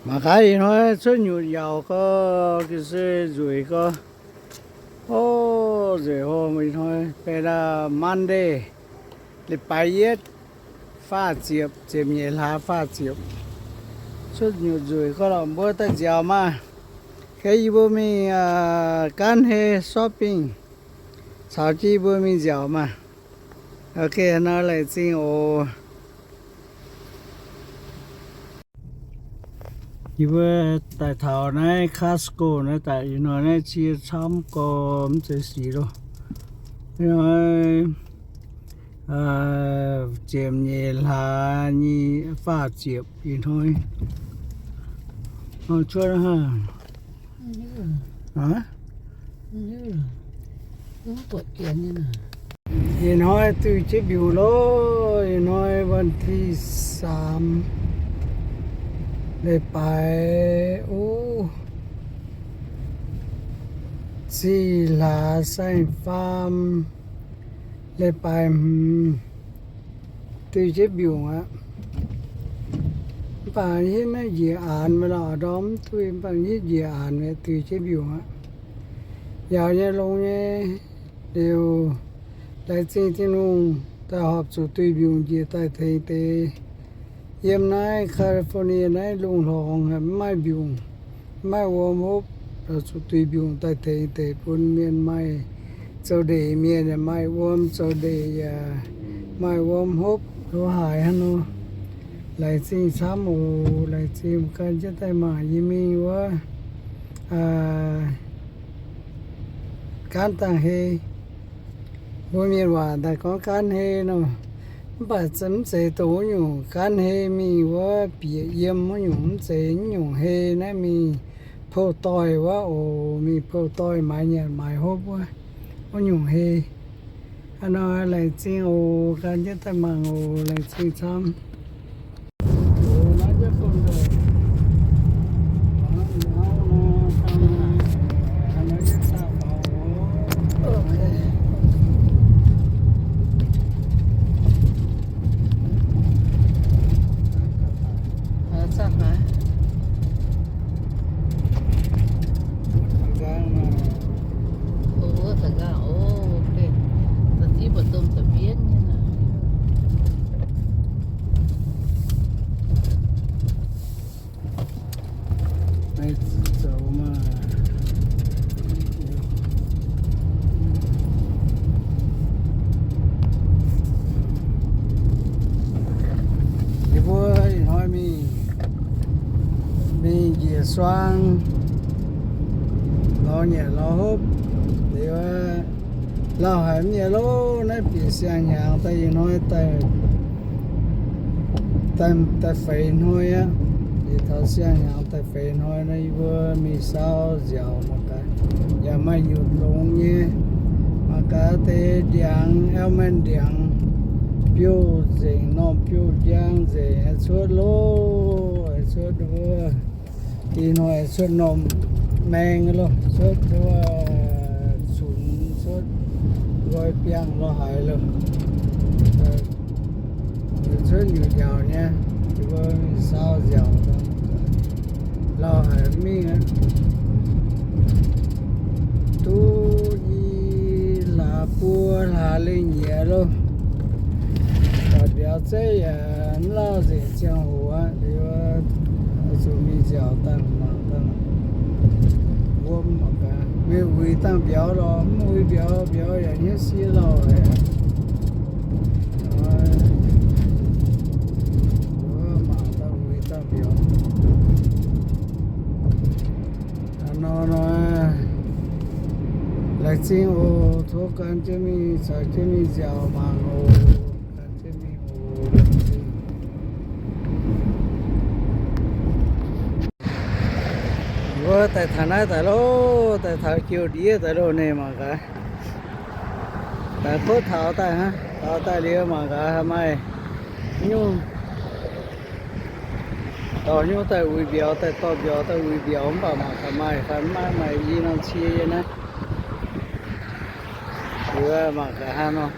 Mangc gaax ih hnoi cuotv nyutc yaauc gorx, ga'sie nzueic gorx. Ov, nzueic hlo ih hnoi, benx Monday, leiz-baaix yietv, faah ziepc, ziepc nyeic hlaax faah ziepc. Cuotv nyutc nzueic gorx lorqc, mbuo daaih nziaauc maah. Kei yie mbuo mingh gaanv hei shopping, caux jienv yie mbuo mingh nziaauc maah. Ok, nor laengz zingh oc. Yie mbuo daaih taux naaiv Costco naaiv daaih ih hnoi naaiv cie camv gorx, mv zeiz sic loh. Ih hnoi ziepc nyeic hlaax nyei faah ziepc ih hnoi. Hnoi cuotv hnangv. Ih hnoi duih jienv mbiungc loh. Ih hnoi วันที่สาม, leiz-baaix uv, ziqc hlaax saeng-faam, leiz-baaix hmz, duih jienv mbiungc aqv. Mv baac hitv naaiv njiec aanx maiv lorqc, ndorm mv duih, mv baac hitv njiec aanx mi'aqv, duih jienv mbiungc aqv. Yaauc nyei longx nyei liuz, laengz zingh Tin-Hungh daaih horpc zuqc duih mbiungc njiec daaih tengx deix. Yiem naaiv California naaiv lungh hlorngx mv maaih mbiungc, mv maaih wuom hopv, zuqc duih mbiungc daaih tengx deix bun mienh maaih zoux ndeic, mienh yaac maaih wuom zoux ndeic, yaac maaih wuom hopv lo haaix hnangv nor. Laengz zingh camv oc. Laengz zingh gan jienv daaih mangc yie mingh wuov gaanv dangh hei. Mbuo mienh waac daaih gorngv gaanv hei nor, mv baac mv zeiz dongh wuov nyungc gaanv hei mingh wuov bieqc yiem wuov nyungc, mv zeiz wuov nyungc hei naaiv mingh pouv doix wuov oc, mingh pouv doix maaiz nyanc maaiz hopv wuov, wuov nyungc hei. Hnangv nor laengz zingh oc, gan jienv daaih mangc oc, laengz zingh camv. Yie mbuo ih hnoi mingh, mingh njiec suang, lorz nyanc lorz hopv liuz, lauh haic mv nyei loh. Naaiv bieqc siang-hnyangx daaih ih hnoi daaih, daaih feix hnoi aqv. Bieqc taux siang-hnyangx daaih feix hnoi nor, yie mbuo mingh saau nziaauc mangc gaax, yaac maaih nyutc longx nyei. Mangc gaax deix ndiangx, almond ndiangx, biouv nzengc, normh biouv njang nzengc, cuotv loh, cuotv wuov. Ih hnoi cuotv normh maeng loh, cuotv wuov cunx, cuotv nqoi biangh lo haaix loh. Cuotv nyutc yaauc nyei, yie mbuo mingh saau nziaauc, lauh haic mingh aqv. Duqv i hlaax buo hlaax lengh nyiex loh. Mv baac mbiauz zeiv yaac mv lauh nzengc ziangh hoc aqv. Liuz zuqc mingh nziaauc daaih mangc daaih wuom mangc gaax, meih uix dangh mbiauz lorqc, mv uix mbiauz, mbiauz yaac hnyouv sie lauh haic. Mangc daaih uix dangh mbiauz. Hnangv nor nor, laengz zingh oc. Tov gan jienv mingh, caux jienv mingh nziaauc mangc oc. Gan jienv mingh oc. Laengz zingh. Wuov daaih taux naaiv daaih loh, daaih taux jiu ndiev daaih loh, ninh mangc gaax. Daaih kotv taux daaih hnangv, taux daaih liuz mangc gaax haaix maaih nyungc. Dorh nyungc daaih uix mbiauz, daaih dorh mbiauz daaih uix mbiauz, mv baac mangc gaax maaih fai mv maaih, maaih i norm cie yie naaiv. Liuz mangc gaax hnangv nor.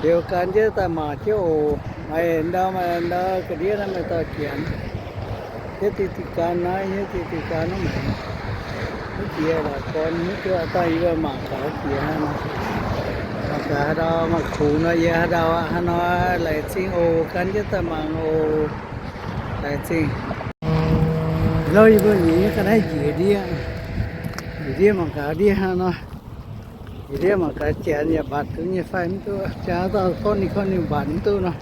Liuz gan jienv daaih mangc jienv oc. Maaih ndau, maaih ndau ga'ndiev naaiv maaih dauh janx. Hietv diuh diuh gan naaiv, hietv diuh diuh gan naaiv maengx. Mv jiex lorqc, gorn mv duqv daaih yie mangc gaax jiex hnangv nor. Mangc gaax haaix dauh maaih kungx nor, yie haaix dauh aqv hnangv nor. Laengz zingh oc, gan jienv daaih mangc oc. Laengz zingh. Louh yie mbuo nyiec nyei ga'naaiv njiec ndiev. Njiec ndiev mangc gaax ndiev hnangv nor. Njiec ndiev mangc gaax janx yaac mbatc duqv nyei fai mv duqv. Janx dauh gorngv ninh gorngv ninh mbatc mv duqv nor.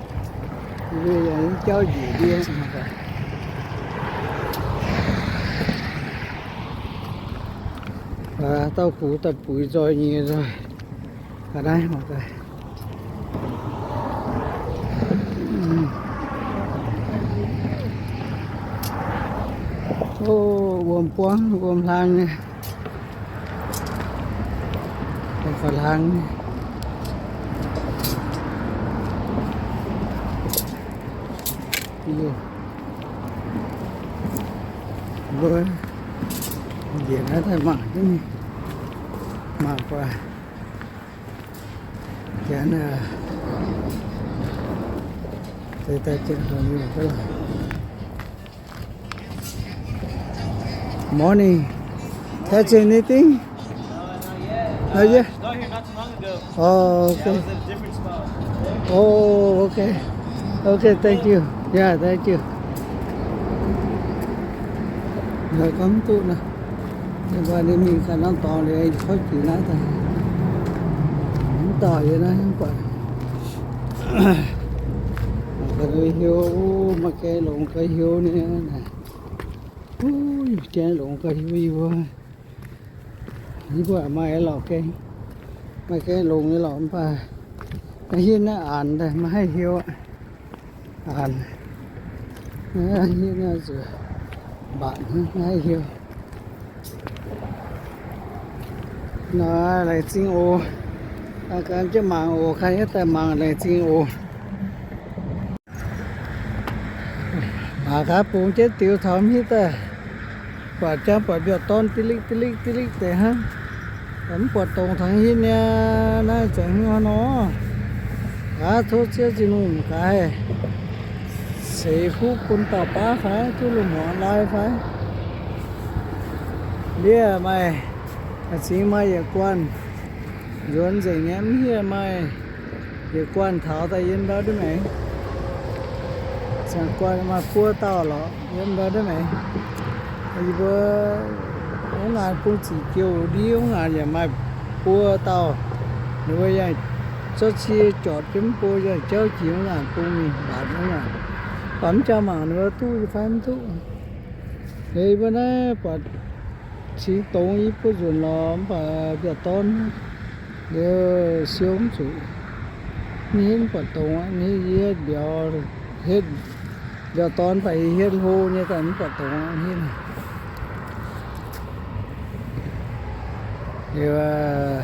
Yie mbuo yaac jauv njiec ndiev mangc gaax. Dauh gux daaih buix nzoih nyei nzoih. Ga'naaiv mangc gaax. O, wuom buangv, wuom hlang nyei. Faaux hlang nyei. Mbuo njiec naaiv daaih mangc jienv, mangc buatc janx, deix daaih janx hungx nyungc. Morning. Catch anything? Not yet? Got here not too long ago. Oh, okay. Yeah, it was at a different spot. Oh, okay. Okay, thank you. Yeah, thank you. Nor gorngv mv duqv nor. Ninh mbuo ninh mingh ganh norm dorngx liuz, kouv jiex naaiv daaih. Mv dauh yie naaiv mv buatc. Ga'naaiv hiuv, maaih ga'naaiv longx ga'naaiv hiuv nyei. Janx longx ga'naaiv hiuv yie mbuo. Yie mbuo maaih lorqc ga'naaiv, maaih ga'naaiv longx nyei lorqc mv baac naaiv hitv naaiv aanx daaih maiv haih hiuv. Aanx hitv naaiv zuqc mbatc maiv haih hiuv. Nor laengz zingh oc. Gan jienv mangc oc. Gan jienv daaih mangc, laengz zingh oc. Mangc gaax bungx jienv diux taux mv hitv daaih, buatc jangv buatc mbiauz-dorn dilikv dilikv dilikv deix hnangv. Mv buatc dongz taux hitv niaa, naaiv zeiz hnangv nor. Aav, tov Ziouv Tin-Hungh gaax haih ceix fuqv bun dauh baav fai duqv lungh muangx lai fai. Ndiev maaih, cingx maaih yietc guanh nzuonx nzengc nyei, mv hieh maaih yietc guanh taux daaih yiem ndau ndiev maengx. Ziangh guanh maaih buo dauh lorqc yiem ndau ndiev maengx. Yie mbuo wuov ngaanc bung ziqc jiouh ndiev, wuov ngaanc yaac maaih buo dauh. Ninh mbuo yangh zorqv cie jorpc jienv mv buo yangh jauv jiex wuov ngaanc bung mingh mbatc wuov ngaanc. Baac mv jangx mangc ninh mbuo duqv fai mv duqv. Yie mbuo naaiv buatc cingx dongz yie mbuo nzunc lorqc mv baac mbiauz-dorn liuz siou mv zuqc. Mv hitv mv buatc dongz aqv, mv hitv yie hietv mbiauz, hitv mbiauz-dorn baac yie hietv hlo nyei daaih mv buatc dongz aqv, mv hitv. Liuz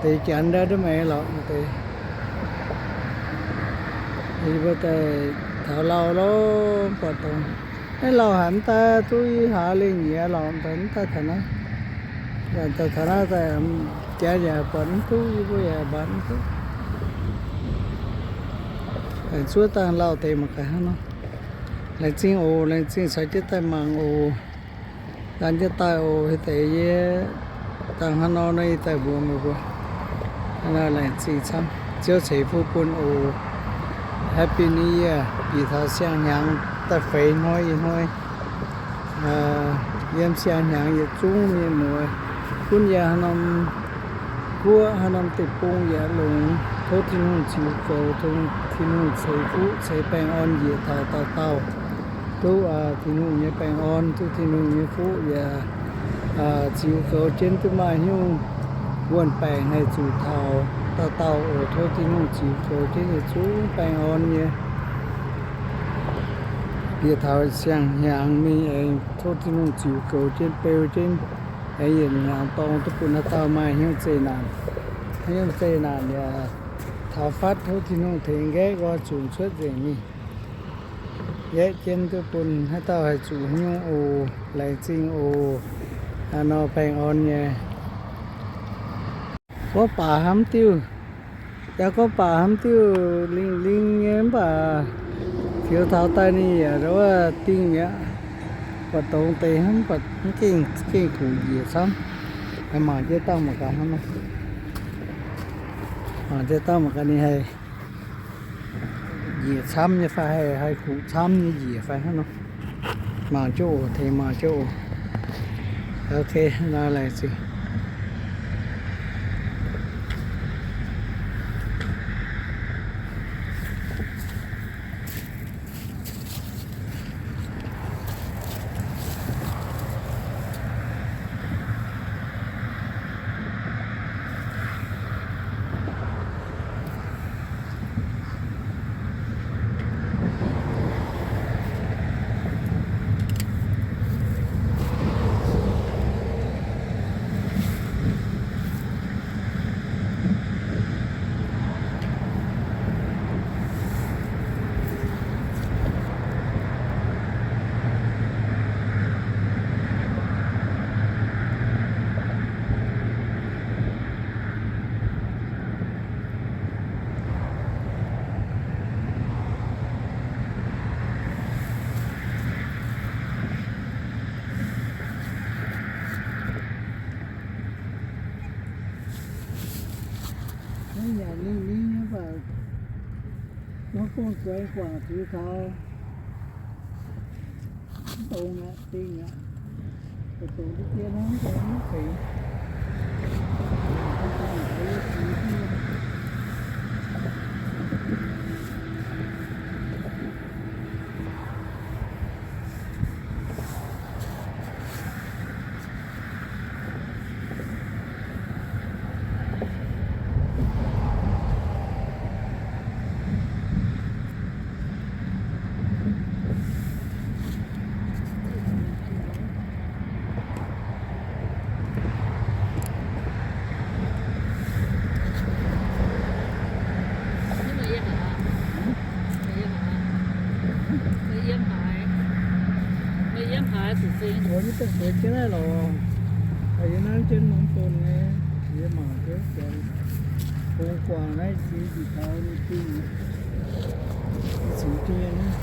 deix janx ndau ndiev maengx lorqc deix. Yie mbuo daaih taux lauh lorqc mv buatc dongz. Naaiv lauh haic mv daaih duqv i hlaax lengh nyiex lorqc, mv daaih taux naaiv. Daaih taux naaiv daaih janx yaac buatc mv duqv, yie mbuo yaac mbatc mv duqv. Zuov dangh lauh deix mangc gaax hnangv nor. Laengz zingh oc, laengz zingh caux jienv daaih mangc oc. Gan jienv daaih oc, deix yie dangh hnangv nor nor yie daaih mbuox meih mbuo. Hnangv nor laengz zingh camv. Ziouv ceix fuqv bun oc. Happy New Year. Bieqc taux siang-hnyangx daaih feix hnoi ih hnoi, yiem siang-hnyangx yietc zungv mienh muoz, gunv yiem haaix norm guoqv, haaix norm deic-bung yaac longx, tov Tin-Hungh ziux goux, tov Tin-Hungh ceix fuqv ceix baengh orn njiec taux dauh dauh. Duqv Tin-Hungh nyei baengh orn, duqv Tin-Hungh nyei fuqv yaac ziux goux jienv, duqv maaih hnyouv wuonh baengc haih zuqc taux dauh dauh oc. Tov Tin-Hungh ziux goux jienv yietc zungv baengh orn nyei. Bieqc taux siang-hnyangx mingh aengx tov Tin-Hungh ziux goux jienv beu jienv, aengx yietc hnyangx dorng duqv bun haaix dauh maaih hnyouv zeqc naanc. Hnyouv zeqc naanc yaac taux fatv tov Tin-Hungh tengx nqaeqv nqoi zunc cuotv nzengc mingh. Nqaeqv jienv duqv bun haaix dauh haih zuqc hnyouv oc. Laengz zingh oc. Hnangv nor baengh orn nyei. Gorngv baac hnamv diuh, yaac gorngv baac hnamv diuh lingh lingh nyei mv baac Ziux taux daaih ninh yaac wuov dingh mi'aqv. Buatc dongz deix hnangv, buatc mv gengh, gengh kuqc njiec camv. Mangc jienv dangh mangc gaax hnangv nor. Mangc jienv dangh mangc gaax ninh haih njiec camv nyei fai haih, haih kuqc camv nyei njiec fai hnangv nor. Mangc jienv oc, tengx mangc jienv oc. Ok, nor laengz zingh. Naaiv nyanc lingh lingh nyei mv baac gorngv gong-zoux guangc ziux taux mv dongz aqv, dingh aqv. Dongz deix dien hnangv, dongz mv feix. Meih yiem haaix? Meih yiem haaix? Zuqc zingh. Meih yiem daaih sueiv jienv naaiv lorqc. Yie nanv jienv norm bung nyei, yie mangc jienv janx bung guangc naaiv, yie njiec taux ninh dingh, ziux dingh nyei naaiv.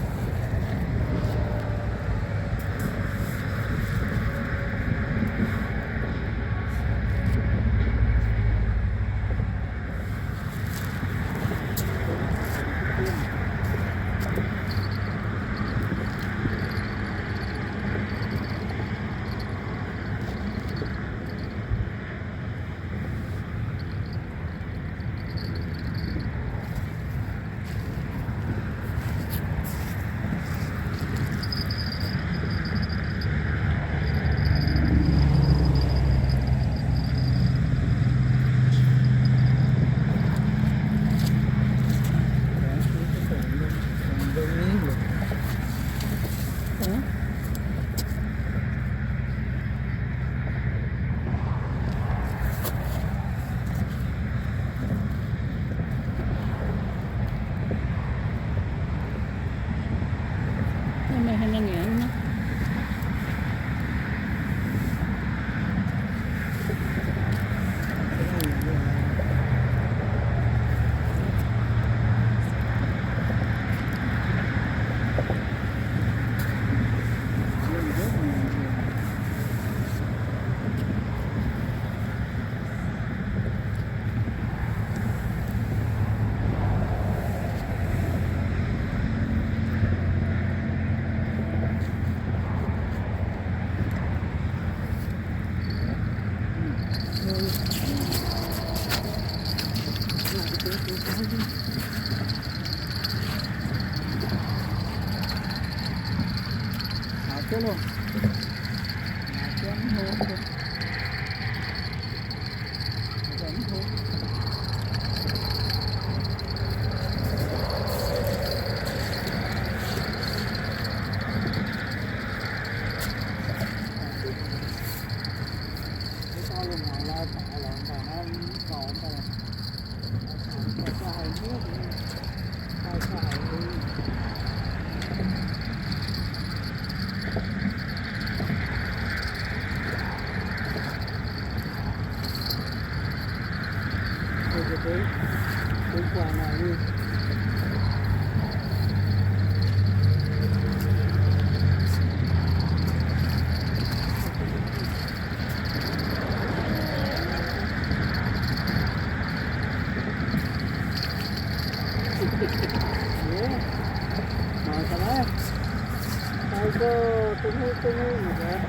Aa, duqv hnyouv, duqv hnyouv mangc gaax.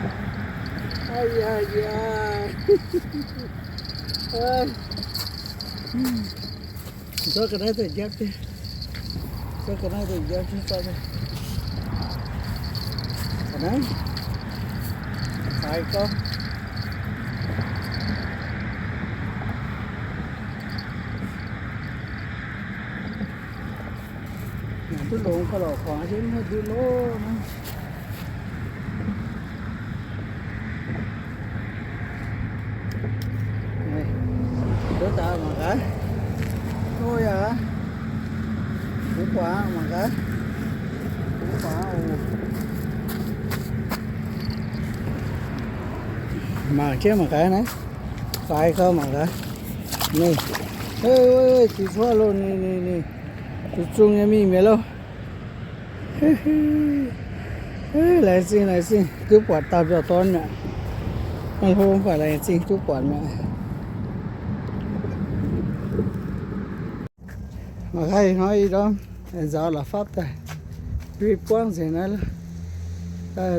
Aa, yie, yie, aa. Zorqv ga'naaiv daaih njapv jienv. Zorqv ga'naaiv daaih njapv jienv zorqv daaih. Ga'naaiv. Faix gorngv. Duqv longx gauh lorqc, kuangx jienv mv haih ndutv loh naaiv. Dov daaih mangc gaax. Ov yaac, mbuo guangc mangc gaax. Mbuo guangc oc. Mangc jienv mangc gaax naaiv. Faix gau mangc gaax. Ninh, ziux cuotv loh, ninh, ninh, ninh. Zuqc zungh nyei mingh mi'aqv loh. Laengz zingh, laengz zingh, duqv buatc dauh mbiauh dorn mi'aqv. Maiv hlo mv baac laengz zingh duqv buatc mi'aqv. Mangc gaax ih hnoi ih ndorm nzaaux la'fapv daaih, ndui buangv nzengc naaiv,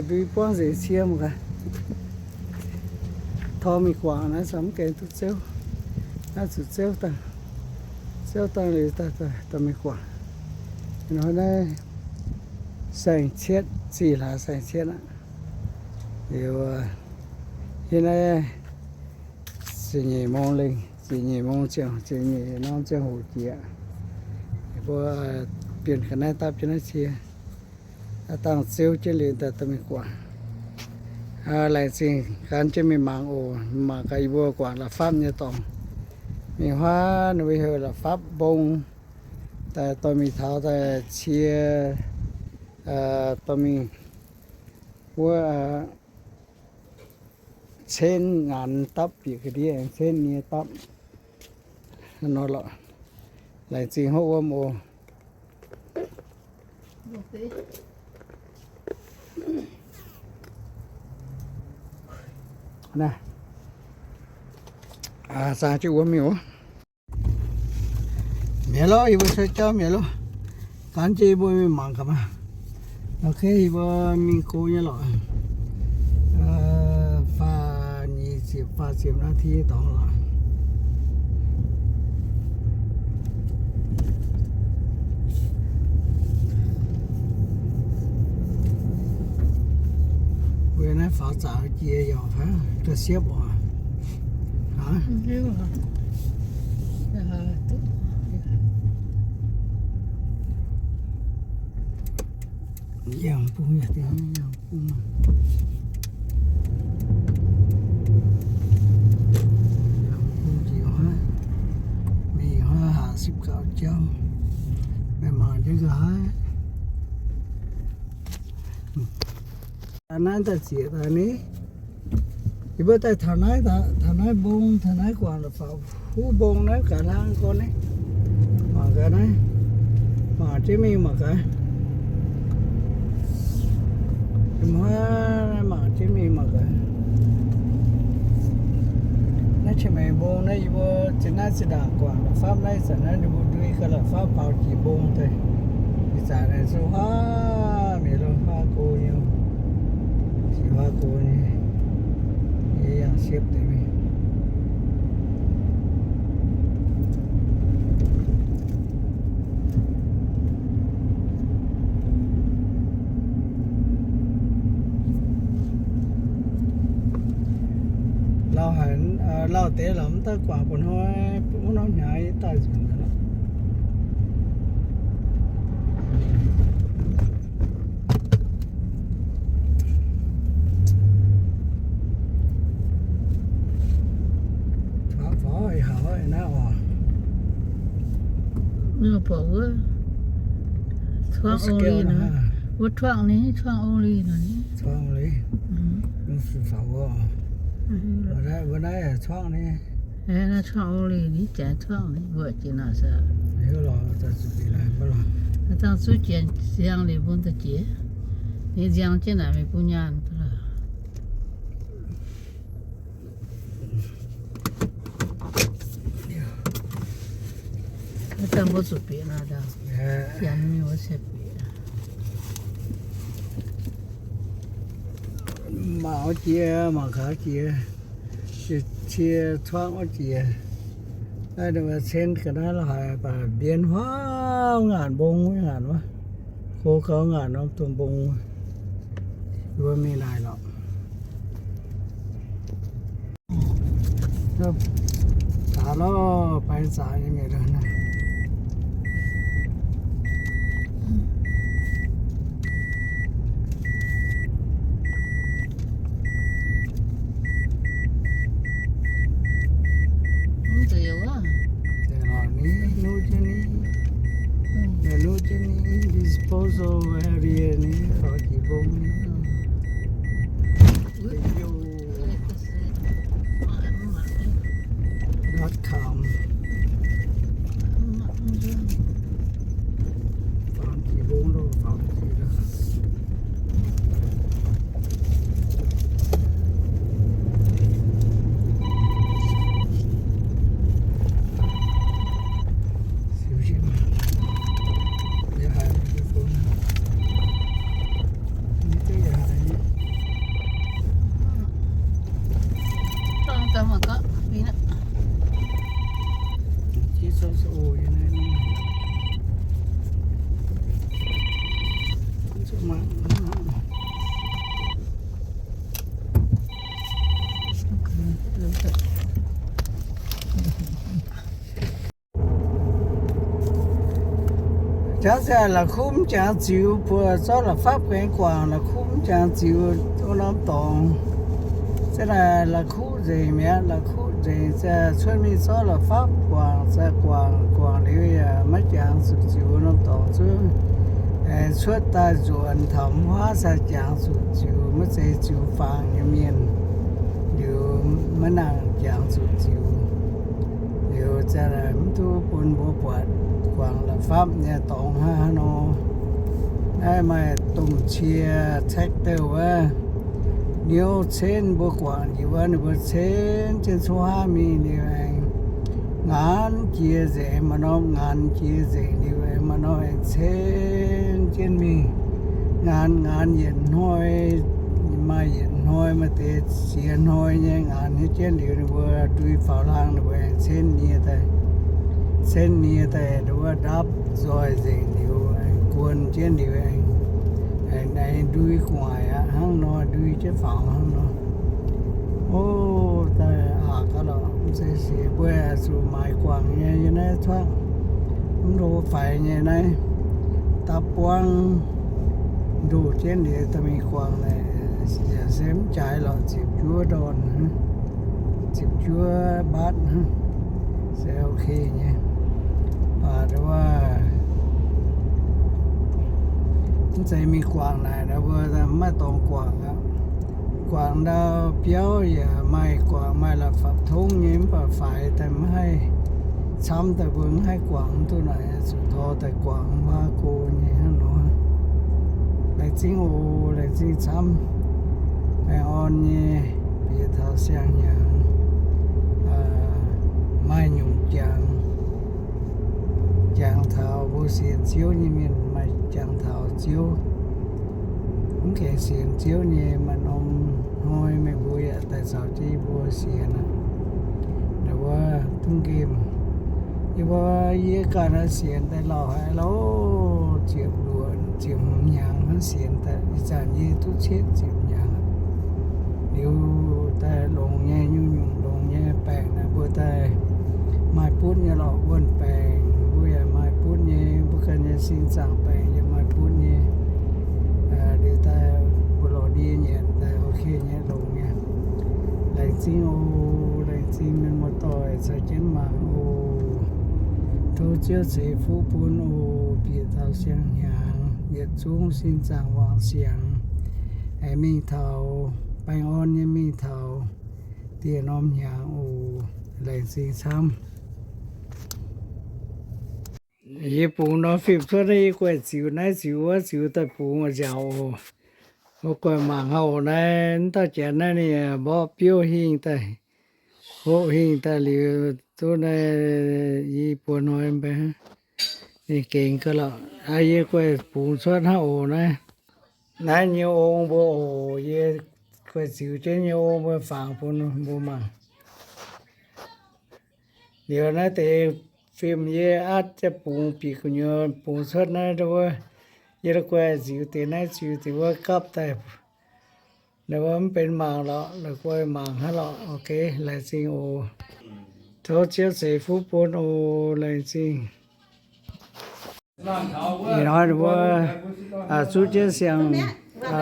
ndui buangv nzengc cie mangc gaax. Tor mingh guangc naaiv, mv gaengh duqv zouv. Naaiv zuqc zouv dangh, zouv dangh liuz daaih dorh mingh guangc. Ih hnoi naaiv saeng-cietv, zih hlaax saeng-cietv aqv. Liuz, yie naaiv ziepc nyeic mong lengh, ziepc nyeic mong ziangh, ziepc nyeic norm ziangh hoc jiex. Mbuo bienh ga'naaiv dapv jienv naaiv cie, dangh zouv jienv liuz daaih dorh mingh guangc. Laengz zingh gan jienv mingh mangc oc. Mangc gaax yie mbuo guangc la'fapv nyei dorngx. Mingh huaav ninh mbuo heuc la'fapv mbong, daaih dorh mingh taux daaih cie, dorh mingh wuov cenv nganx dapv bieqc ga'ndiev, cenv nie dapv. Nor lorqc. Laengz zingh hopv wuom oc. Naaiv, zaangh jienv wuom mingh oc. Mi'aqv loh, yie mbuo cuotv jauv mi'aqv loh. Gan jienv yie mbuo mingh mangc gaax maah. Ok, yie mbuo mingh go nyei lorqc. Faah nyei ziepc, faah ziepc นาที dorngx lorqc. Weic naaiv faaux zaqc jiex yaac haaix ga'siepv oc. Haaix? Yangh bung yaac dingh yangh bung. Yangh bung jiex haaix, mingh haaix ห้าสิบเก้า jauv. Meih mangc jienv nqa'haav. Daaih naaiv daaih zieqc daaih ni. Yie mbuo daaih taux naaiv, taux naaiv mbong, taux naaiv guangc la'fapv huv mbong naaiv gaax hnangv gorn ni. Mangc gaax naaiv, mangc jienv mingh mangc gaax. Mv, naaiv mangc jienv mingh mangc gaax. Naaiv Qiex Maengx mbong naaiv yie mbuo zinh naaiv zinh ndaangc guangc la'fapv naaiv zanc naaiv ninh mbuo ndui ga'la'fapv faaux jiex mbong daaih. Ih zanc naaic zungv huaav mienh lorh, huaav go nyei, jiex huaav go nyei, yie yangh siepv deix mingh. Lauh haic, lauh deix lorqc, mv daaih guangc ba'hnoi, wuov norm hnyangx daaih nzunc lorqc. Cuotv faaux ih hauv naaiv oc. Buatc wuov, cuotv only nor, wuov cuotv ni, cuotv only nor ni. Cuotv only. Mv fih faaux wuov. Wuov naaiv cuotv ni. Naaiv cuotv only ni, janx cuotv ni, mbuo jiex naaic se. Dangh zuqc janx nziang liuz bun da'jiex. Ninh nziang jienv naaic mingh bun nyaanh. Dangh mbuo zuqc bieqc naaic dangh. Janx mingh wuov se bieqc. Mangc wuov jiex, mangc gaax jiex, cie cuangv wuov jiex. Naaiv ninh mbuo cen ga'naaiv la'haic, mbienx huaav ngaanc mbong wuov ngaanc wuov, go gaux ngaanc norm domh mbong, mbuo mingh naaic lorqc. Daaih lorqc, baeng zaqc nyei mienh. Nuqv jienv ni, nuqv jienv ni, disposal area ni, faaux jiex mbong ni. Dot com. Faaux jiex mbong loh, faaux jiex loh. Jangv se la'kuqv mv jangx ziux, buo zorqv la'fapv gaengh guangc, la'kuqv mv jangx ziux wuov norm dorngx. Se naaic la'kuqv nzengc mi'aqv, la'kuqv nzengc, se cuotv mingh zorqv la'fapv guangc, se guangc guangc liuz yaac maiv jangx zuqc ziux wuov norm dorngx zuqc. Aengx cuotv daaih nzuonx taux mv huaav se jangx zuqc ziux, maiv zeiz ziux fangx nyei mienh liuz maiv nangc jangx zuqc ziux. Liuz za'gengh mv duqv bun mbuo buatc guangc la'fapv nyei dorngx hnangv haaix nor. Naaiv maaih domh cie tractor wuov, niouv cenv mbuo guangc njiec wuov, ninh mbuo cenv jienv cuotv haav mingh liuz aengx ngaanc jiex nzengc, maaih norm ngaanc jiex nzengc liuz aengx maaih norm aengx cenv jienv mingh. Ngaanc ngaanc yietc hnoi, maaih yietc hnoi, maaih deix ziex hnoi nyei ngaanc hnyouv jienv liuz, ninh mbuo ndui faaux hlang, ninh mbuo aengx cenv nie daaih, cenv nie daaih, wuov ndapv nzoih nzengc liuz, guon jienv liuz, aengx ndui gu'nguaaic aqv, hnangv nor ndui jienv faaux hnangv nor. O, daaih aqc gaax lorqc, mv zeiz sic mbuo zuqc maaiz guangc nyei, yie naaiv cuotv mv ndo faix nyei naaiv, dapv buangv ndoh jienv liuz daaih mingh guangc naaic, yaac se mv jaaix lorqc, ziepc juov ndorn, ziepc juov mbaatv, se ok nyei. Baac wuov mv zeiz mingh guangc naaic, mbuo maiv dorngx guangc aqv. Guangc ndau biauv yaac maaih guangc, maaih la'fapv tongv nyei, mv baac faix daaih maiv haih camv daaih, mbuo mv haih guangc mv duqv naaic, zuqc tor daaih guangc mv baac go nyei hnangv nor. Laengz zingh oc, laengz zingh camv. Baengh orn nyei, bieqc taux siang-hnyangx maaih nyungc jangx, jangx taux mbuo sienx Ziouv nyei mienh, maaih jangx taux Ziouv. Mv gaengh sienx Ziouv nyei, maaih norm hnoi meih mbuo yaac daaih caux jienv yie mbuo sienx aqv. Wuov dungx nqemh, yie mbuo, yie ganh naaiv sienx daaih lauh haic loh, ziepc luoqc ziepc hmz hnyangx hnangv sienx daaih, ih zanc yie duqv cietv ziepc hnyangx. Liuz daaih longx nyei, nyungc-nyungc longx nyei baengc naaic mbuo daaih maaih butv nyei lorqc, wuonh baengc mbuo yaac maaih butv nyei, mbuo ganh nyei sin zaangc baengc yaac maaih butv nyei. Liuz daaih mbuo lorz ndie nyanc daaih ok nyei, longx nyei. Laengz zingh oc, laengz zingh mienh muoz-doic caux jienv mangc oc. Tov Ziouv ceix fuqv bun oc, bieqc taux siang-hnyangx yietc zungv sin zaangc wangc siangx, aengx mingh taux baengh orn nyei mingh taux dieh norm hnyangx oc. Laengz zingh camv. Yie bungx norm fim cuotv naaiv, yie guaih ziux naaiv ziux wuov ziux daaih bungx nziaauc oc. Mbuo guaih mangc hauh naaiv, mv dauh janx naaiv ninh mborqv biouv hingh daaih, hoqv hingh daaih liuz duqv naaiv i buo hnoi mbaih, ninh gengx ga'lorqc. Yie guaih bungx cuotv hnangv oc naaiv. Naaiv nyei ong mbuo oc, yie buatc ziux jienv nyei o, mbuo fangx bun mbuo mangc. Liuz naaiv deix fim yie atv jienv bungx bieqc gu'nyuoz bungx cuotv naaiv wuov, yie la'guaih ziux deix naaiv ziux deix wuov gapv daaih. La'guaih mv benx mangc lorqc, la'guaih mangc hnangv lorqc. Ok, laengz zingh oc. Tov Ziouv ceix fuqv bun oc. Laengz zingh. Ih hnoi wuov, zuqv jienv siang,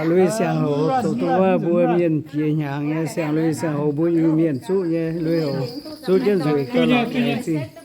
lui siang-houz, zoux duqv wuov mbuo mienh jiex hnyangx nyei siang-lui siang-houz, mbuo Iu-Mienh zuqv nyei lui-houx, zuqv jienv nzueic gauh lorqc. Laengz zingh.